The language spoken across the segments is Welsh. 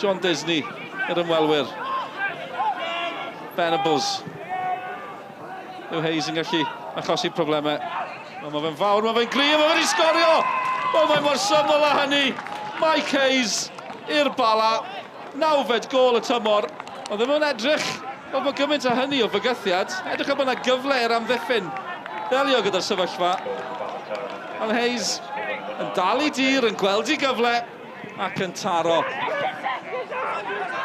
John Disney yr ymwelwyr. Venables. Yw Hayes yn gallu achosi problemau. Wel, mae fe'n fawr, mae fe'n gryf, mae fe'n sgorio! Wel, mae mor syml â hynny. Mike Hayes i'r Bala. Nawfed gôl y tymor. Ond ddim yn edrych fel bod gymaint â hynny o fygythiad. Edrych fel bod yna gyfle i'r amddiffyn ddelio gyda'r sefyllfa. Ond Hayes yn dal i dir, yn gweld i gyfle ac yn taro.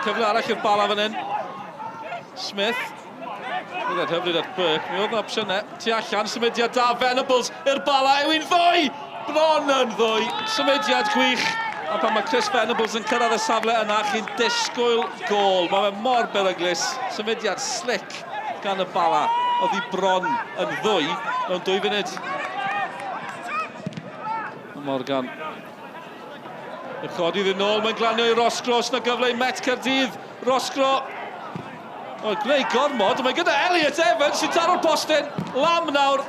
Cyfle arall i'r Bala fan hyn. Smith. Byddai'n hyfryd at Burke. Mi oedd yna opsiynau. Tu allan, symudiad da Venables i'r Bala. Yw hi'n ddwy! Bron yn ddwy. Symudiad gwych. A pan mae Chris Venables yn cyrraedd y safle yna, chi'n disgwyl gôl. Mae fe mor beryglus. Symudiad slick gan y Bala. Oedd hi bron yn ddwy mewn 2 funud. Morgan. Y chodi iddyn nôl, mae'n glanio i Roscrow, os na gyfle i Met Caerdydd. Roscrow, o, gwneud gormod, mae gyda Elliot Evans sy'n taro'r postyn. Lam nawr.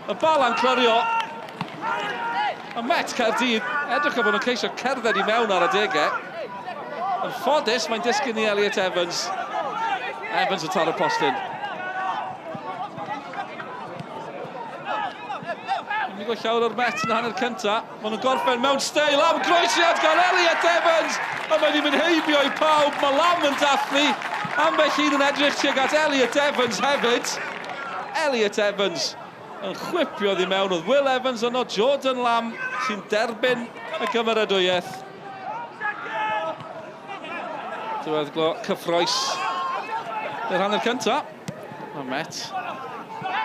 Y bala'n clirio. A Met Caerdydd, edrych ar bod nhw'n ceisio cerdded i mewn ar adegau. Yn ffodus, mae'n disgyn i Elliot Evans. Evans yn taro'r postyn. Ni'n gweld llawer o'r Met yn y hanner cynta. Maen nhw'n gorffen mewn steil am groesiad gan Elliot Evans! A mae wedi mynd heibio i pawb. Mae Lam yn dathlu. Ambell un yn edrych tuag at Elliot Evans hefyd. Elliot Evans yn chwipio oddi mewn. Oedd Will Evans yno, Jordan Lam sy'n derbyn y gymeradwyaeth. Diweddglo cyffroes i'r hanner cynta. Mae Met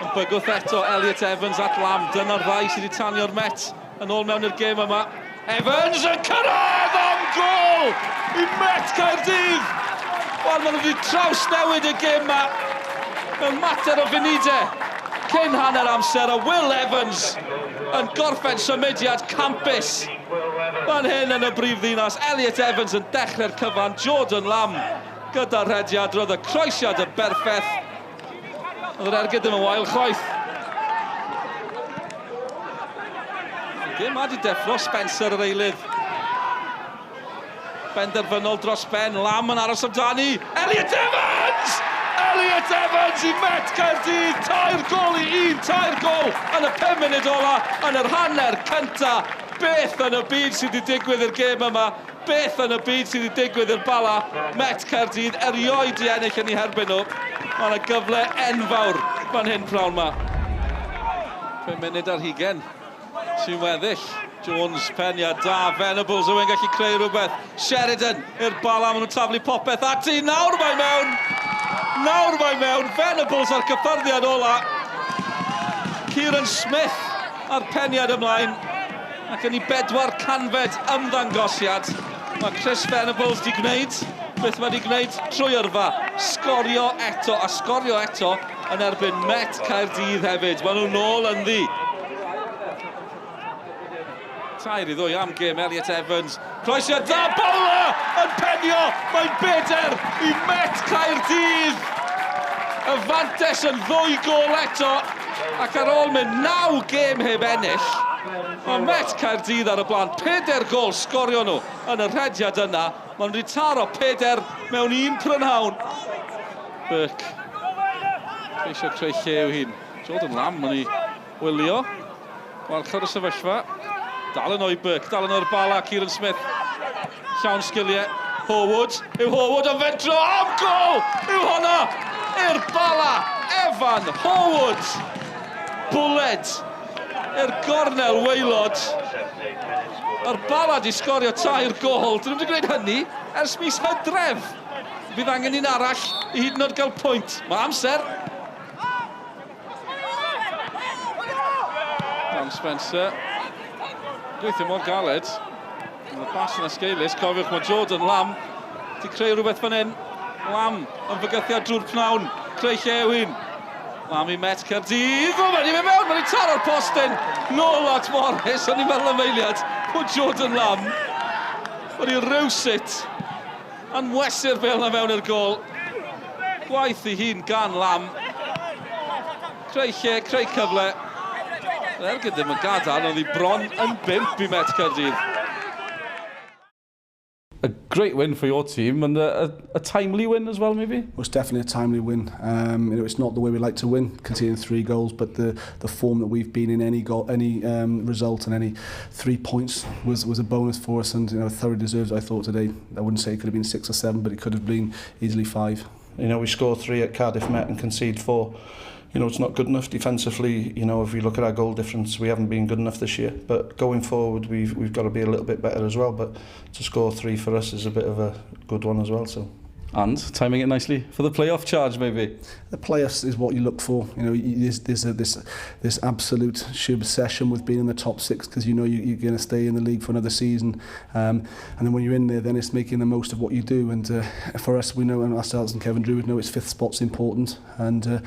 yn bygwth eto Elliot Evans at Lam. Dyna'r ddau sydd wedi tanio'r Met yn ôl mewn i'r gêm yma. Evans yn cyrraedd am gôl i Met Caerdydd! Wel, maen nhw wedi trawsnewid y gêm yma mewn mater o funudau cyn hanner amser a Will Evans yn gorffen symudiad campus fan hyn yn y brif ddinas. Elliot Evans yn dechrau'r cyfan, Jordan Lamb Gyda'r rhediad, roedd y croesiad yn berffeth. Oedd yr ergyd ddim yn wael chwaith. Gêm ma di deffro Spencer yr eilydd. Benderfynol dros ben, Lam yn aros amdani. Elliot Evans! Elliot Evans i Met Caerdydd, 3 gôl i 1, 3 gôl yn y 5 munud ola yn yr hanner cynta. Beth yn y byd sydd wedi digwydd i'r gêm yma? Beth yn y byd sydd wedi digwydd i'r Bala? Met Caerdydd erioed di ennill yn eu herbyn nhw. Mae yna gyfle enfawr fan hyn prawn ma. 5 munud ar hugen sy'n weddill. Jones, peniad da, Venables yw e'n gallu creu rhywbeth. Sheridan i'r Bala, maen nhw'n taflu popeth ati. Nawr mae mewn! Nawr mae mewn! Venables ar cyffyrddiad ola. Kieran Smith a'r peniad ymlaen. Ac yn ei bedwar canfed ymddangosiad, mae Chris Venables 'di gwneud beth mae 'di gwneud trwy yrfa, sgorio eto a sgorio eto yn erbyn Met Caerdydd hefyd. Maen nhw nôl ynddi. 3-2 am gêm Elliot Evans. Croesiad da, Bowler yn penio, mae'n beder i Met Caerdydd. Y fantes yn ddwy gôl eto, ac ar ôl mynd 9 gêm heb ennill, mae Met Caerdydd ar y blaen. Peder gôl sgorio nhw yn y rhediad yna. Maen nhw wedi taro peder mewn un prynhawn. Burke, ceisio creu lle i'w hun. Jordan Lamb yn ei wylio. Gwarchod y sefyllfa. Dal yn o'i Burke, dal yn o'r Bala, Kieran Smith. Llawn sgiliau. Horwood, yw Horwood yn fentro am gol! Yw honna i'r Bala, Evan Horwood! Bwled i'r gornel waelod. Mae'r Bala di sgorio tair gol. Dyn nhw wedi gwneud hynny ers mis Hydref. Fydd angen un arall i hyd yn oed gael pwynt. Mae amser. Dan Spencer. Gweithio mor galed. Mae'r bas yn esgeulus. Cofiwch, mae Jordan Lam wedi creu rhywbeth fan hyn. Lam yn fygythiad drwy'r pnawn. Creu lle yw un. Lam i Met Caerdydd. O, mae'n i mewn, mae'n i taro'r postyn. Nôl at Morris, o'n i'n meddwl am eiliad bod Jordan Lam wedi rywsut anwesu'r bêl 'na fewn i'r gôl. Gwaith ei hun gan Lam. Creu lle, creu cyfle. Yr ergyd ddim yn gadarn, oedd hi bron yn bump i Met Caerdydd. A great win for your team and a timely win as well, maybe? Well, it's definitely a timely win. It's not the way we like to win, conceding 3 goals, but the form that we've been in, any goal, any result and any 3 points was a bonus for us, and thoroughly deserved, I thought, today. I wouldn't say it could have been 6 or 7, but it could have been easily 5. We score 3 at Cardiff Met and concede 4. It's not good enough defensively. If we look at our goal difference, we haven't been good enough this year. But going forward, we've got to be a little bit better as well. But to score 3 for us is a bit of a good one as well. So. And timing it nicely for the playoff charge, maybe. The playoffs is what you look for. There's this absolute obsession with being in the top 6, because you know you're going to stay in the league for another season. And then when you're in there, then it's making the most of what you do. And for us, we know, and ourselves and Cefn Druids know, it's fifth spot's important. And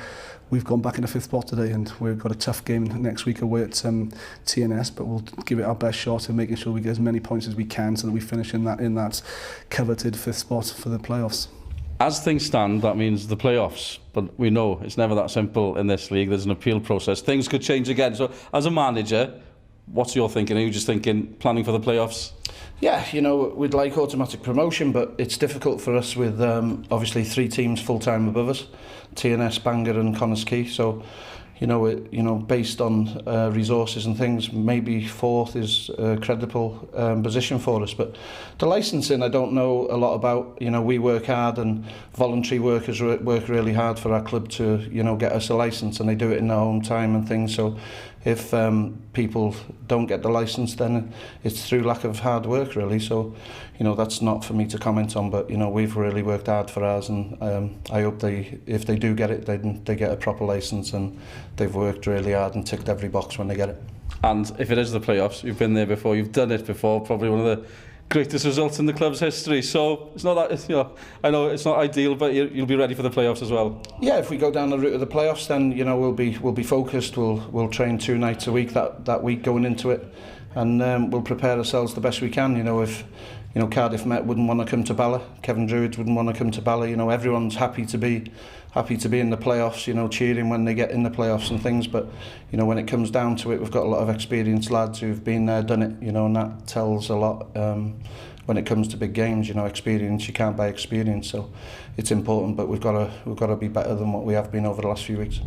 we've gone back in the fifth spot today, and we've got a tough game next week away at TNS, but we'll give it our best shot and making sure we get as many points as we can so that we finish in that coveted fifth spot for the playoffs. As things stand, that means the playoffs. But we know it's never that simple in this league. There's an appeal process. Things could change again. So, as a manager, what's your thinking? Are you just thinking planning for the playoffs? Yeah, we'd like automatic promotion, but it's difficult for us with obviously three teams full time above us, TNS, Bangor and Connah's Quay. So, based on resources and things, maybe fourth is a credible position for us. But the licensing, I don't know a lot about. We work hard, and voluntary workers work really hard for our club to get us a license, and they do it in their own time and things. So if people don't get the license, then it's through lack of hard work, really. So, that's not for me to comment on, but, we've really worked hard for ours, and I hope if they do get it, they get a proper license, and they've worked really hard and ticked every box when they get it. And if it is the playoffs, you've been there before, you've done it before, probably one of the greatest results in the club's history. So it's not that, I know it's not ideal, but you'll be ready for the playoffs as well. Yeah, if we go down the route of the playoffs, then we'll be focused. We'll train 2 nights a week that week going into it, and we'll prepare ourselves the best we can. If Cardiff Met wouldn't want to come to Bala, Cefn Druids wouldn't want to come to Bala. Everyone's happy to be in the playoffs. Cheering when they get in the playoffs and things. But when it comes down to it, we've got a lot of experienced lads who've been there, done it. And that tells a lot. When it comes to big games, experience, you can't buy experience, so it's important. But we've got to be better than what we have been over the last few weeks.